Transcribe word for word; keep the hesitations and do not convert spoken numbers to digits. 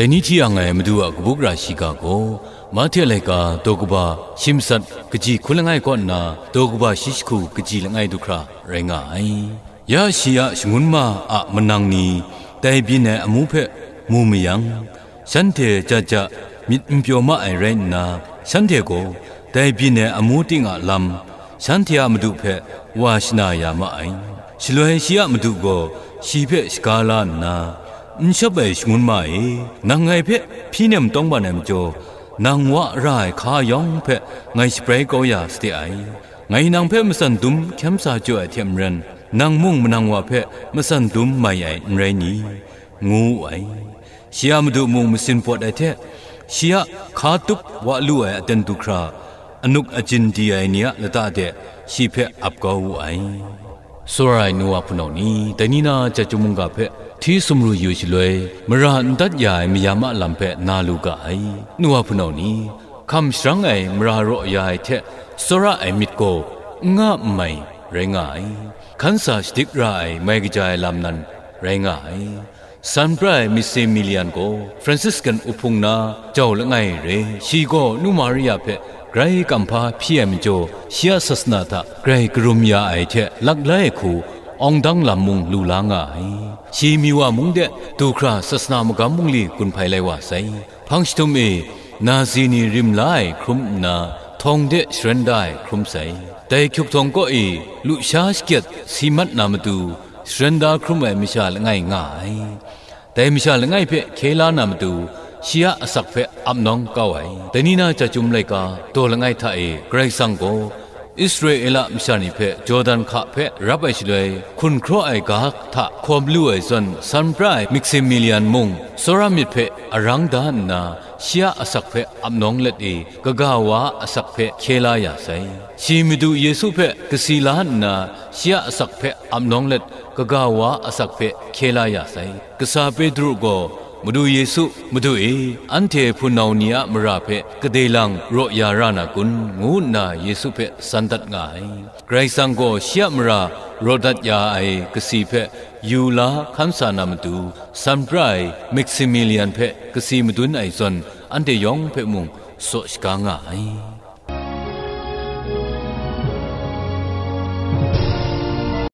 Dai ni hti yang ai Madu a kabu gara shiga gaw, Mahte laika daw kaba shi matsat kaji hkun langai kaw nna, daw kaba shi jahku kaji langai du hkra rai nga ai. Ya shi a shangun ma a manang ni dai byin ai amu hpe mu mayang, shanhte ja ja myit n pyaw ma ai rai nna, shanhte gaw dai byin ai amu ting a lam shanhte a madu hpe wa shana ya ma ai. Shaloi shi a madu gaw shi hpe shaga la nna, "N shawp ai shangun ma e, nang ngai hpe hpyi nem tawngban ai majaw, nang wa ra ai hka yawng hpe ngai shabrai kau ya sade ai. Ngai nang hpe matsan dum hkyem sa jaw ai hte maren, nang mung manang wa hpe matsan dum mai ai n rai ni?" ngu wu ai. Shi a madu mung masin pawt ai hte, shi a hka tup wa lu ai aten du hkra, anuk ajin di ai ni a lata de shi hpe ap kau wu ai. Tsawra ai nu wa hpunau ni, dai ni na chyum mungga hpe hti sumru yu shaloi, mara n dat ya ai mayam a lam hpe na lu ga ai. Nu wa hpunau ni, hkam sharang ai mara raw ya ai hte tsawra ai myit gaw n nga n mai rai nga ai. Hkan sa shadik ra ai mai kaja ai lam nan rai nga ai. San pra ai Maximilian gaw Franciscan uhpung na jau langai re. Shi gaw Nu Maria hpe grai kamhpa hpyi ai majaw, shi a sasana hta grai karum ya ai hte lak lai ai hku awng dang lam mung lu la nga ai. Shi Miwa mung de du hkra sasana magam bungli gun hpai lai wa sai. Hpang jahtum e Nazi ni rim la ai hkrum nna, htawng de sharen da ai hkrum sai. Dai hkyuk htawng kaw e lusha shakyet si mat na matu, sharen da hkrum ai masha langai nga ai. Dai masha langai hpe hkye la na matu, shi a asak hpe ap nawng kau ai. Dai ni na chyum laika daw langai hta e Karai Kasang gaw Israela masha ni hpe Jordan hka hpe rap ai shaloi, hkun hkraw ai ga hta hkawm lu ai zawn, san pra ai Maximilian mung tsawra myit hpe arang da nna, shi a asak hpe ap nawng let e, kaga wa a asak hpe hkye la ya sai. Shi Madu Yesu hpe kasi la nna, shi a asak hpe ap nawng let, kaga wa a asak hpe hkye la ya sai. Kasa Petru gaw, "Madu Yesu, Madu e, anhte hpunau ni a mara hpe kade lang raw ya ra na kun?" ngu nna Yesu hpe san dat nga ai. Karai Kasang gaw shi a mara raw dat ya ai kasi hpe yu la hkan sa na matu, san pra ai Maximilian hpe kasi madun ai zawn, anhte yawng hpe mung saw shaga nga ai.